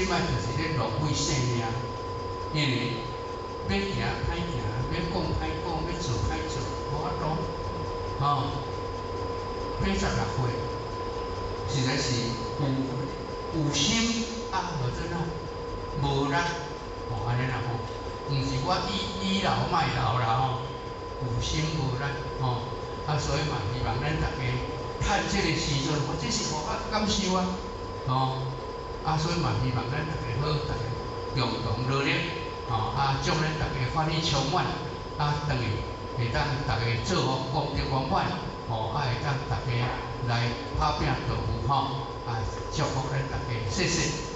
擺就是咧浪費性命，因為欲行歹行，欲講歹講，欲做歹做，無法度，吼，86歲，實在是有有心啊，無怎啊，無力，吼，按呢啦吼，毋是我倚倚老賣老啦吼，有心無力吼，啊，所以嘛希望咱逐家趁這个時陣，或者是予我感受啊，吼，啊，所以嘛希望咱逐家好，逐家共同努力，吼，啊，祝咱逐家歡喜充滿，啊，轉去會當逐家祝福功德圓滿，吼，啊，會當逐家來拍拚致富吼，啊，祝福咱逐家，謝謝。